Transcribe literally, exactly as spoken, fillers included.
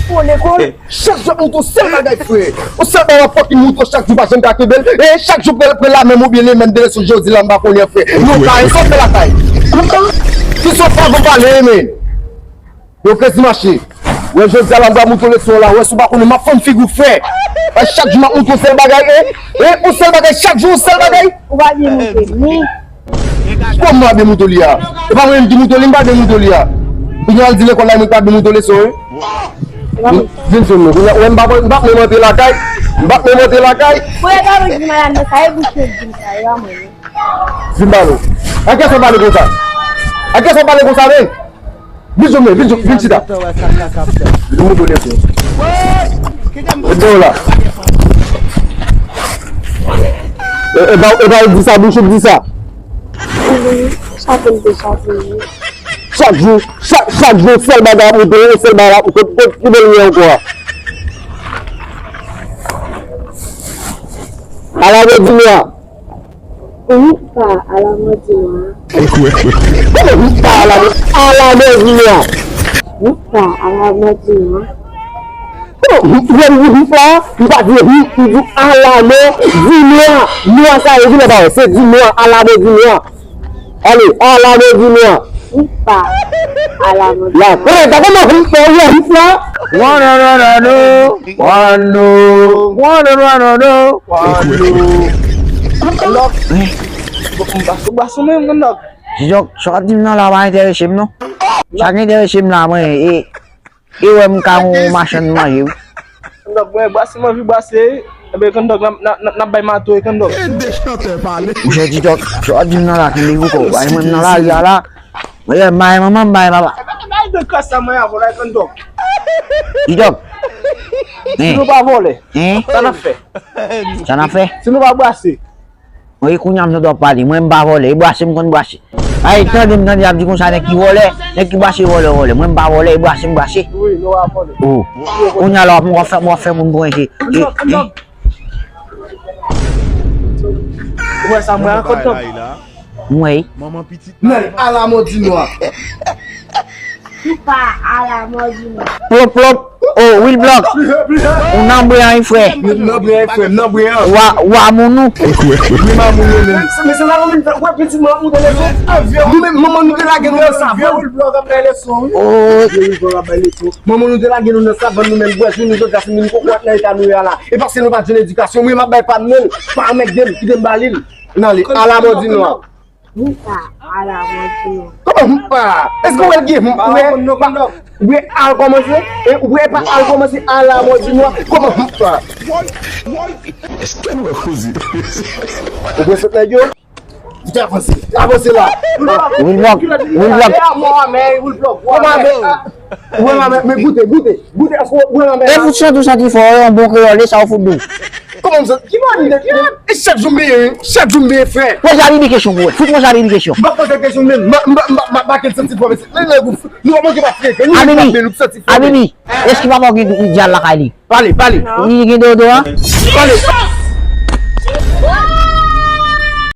Pou lekòl, chak jou ap montre yon sèl bagay, frè. Yon sèl bagay w ap fòk montre chak jou, pa janm ka kenbe l. E chak jou pral pran la menm oubyen li menm de leson jodi la, m pa konnen, frè. Nou ka e sa w fè lakay. Ki sa w fè avan pale, men. Yo, krezi mache. Wè, jodi a la, m pral montre w leson la. Wè, si w pa konnen, m ap fann figi w, frè. Wè, chak jou m ap montre yon sèl bagay, e, e, yon sèl bagay, chak jou, yon sèl bagay. Ou pa byen montre, men. Kòman m pa byen montre w li a? E pa mwen menm ki montre w li, m pa byen montre w li a. Kounye a l di lekòl la, mwen pa byen montre w leson, wi. Vin, vin sou mwen. Kounye a, wè, m pa, m pa menm antre lakay. M pa menm antre lakay. Pou yo ta di madanm nan sa, e bouch yo di m sa, yo a mwen. Vin ba nou. A kiyès w ap pale konsa? A kiyès w ap pale konsa, men? Vin jwenn mwen, vin jwenn, vin chita. Vin mwen donnen sou. Vin la. E, e pa, e pa ou di sa, bouch ou di sa. Wi, sa pou l te sa pou li. Chak jou, chak, chak jou, sèl bagay ap monte, sèl bagay ap monte, kot, ki bèl lyen ankò a? Ala mwen di mwen. Ou pa alamò di nwa. Kòman ou pa alamò, alamò di nwa? Ou pa alamò di nwa. Kòman ou, ou, ou, ou pa di, ou, ou di alamò di nwa. Nwa sa yo di nwa pa wè. Se di nwa, alamò di nwa. Ale, alamò di nwa. Ou pa alamò di nwa. La, prè, ta kòman ou pa wè ou la? Wano, wano, wano. Wano, wano, wano. Kandòk. Ou bwase menm, Kandòk. Didòk, sa w ap di m nan la pa enterese m non. Sa k enterese m la, mwen, e, e wè m ka yon machann manje, wi. Kandòk, mwen, bwase m anvi bwase, ebyen, Kandòk, n ap, n ap, n ap bay mato, e, Kandòk. E de chantè pale. Monchè Didòk, sa w ap di m nan la, kenbe pou kò w. Bay mwen m nan lari a la. Mwen, bay manman m, bay papa. Bay de kras la, mwen, avò la, Kandòk. Didòk. Si nou pa vòlè, sa n ap fè? Sa n ap fè? Si nou pa bwase. Mwen, e kounye a m tande w ap pale. Mwen, m pa vòlè. E bwase m konn bwase. Ay, tande m tande ap di konsa, nèg ki vòlè, nèg ki bwase vòlè, vòlè. Mwen, m pa vòlè, e bwase m bwase. Wi, nou pa vòlè. Oh. Kounye a la, w ap, w ap fè, w ap fè moun pran je. E, e. Ou wè sa, mwen, an kontan. Mwen. Manman pitit. Nan, alamò di nwa. Ou pa alamò di nwa. Plop, plop. Oh, Will Block. Ou nan bren an, frè. Nan bren an, frè, nan bren an. Wa, wa moun ou. Wi, mamoun yo menm. Men se la nou menm, wè pitit mwen ap monte leson. Nou menm, manman nou te lage nou nan savann. Will Block ap bay leson, wi. Oh. Will Block ap bay leson. Manman nou te lage nou nan savann, nou menm, bwè, jounen jodi a, se moun kokorat nan eta nou ye a la. E paske nou pa t jwenn edikasyon, mwen m ap bay pa m non, pa anmègde m, kite m ba li l. Nan li, alamò di nwa. Hmpa, alamò di nwa. Kòman hmpa? Èske w wè l gen hmpa? Ou wè, ou wè al kòmanse? E ou wè pa al kòmanse, alamò di nwa. Kòman hmpa? Èske nou wè koze? Ou wè sot nèg yo? Vite avanse, avanse la. Will Block, Will Block. Ou wè, men, men goute, goute, goute, èske w wè, men? E fout santi w santi fò, yon bon kreyòl, e sa w fout dou. Kòman m santi? Ki mò li te fè? E chak jou m benyen, wi. Chak jou m benyen, frè. Poze Abibi kesyon pou wè. Fout poze Abibi kesyon. M pa poze kesyon menm. M pa, m pa, m pa, m pa, m pa kel santi fò, mesye. Men nèg ou, nou pa manke pa frekan. Abibi, nou santi fò. Abibi, èske papa w gen idyal lakay li? Pale, pale. Li gen deodorant? Pale.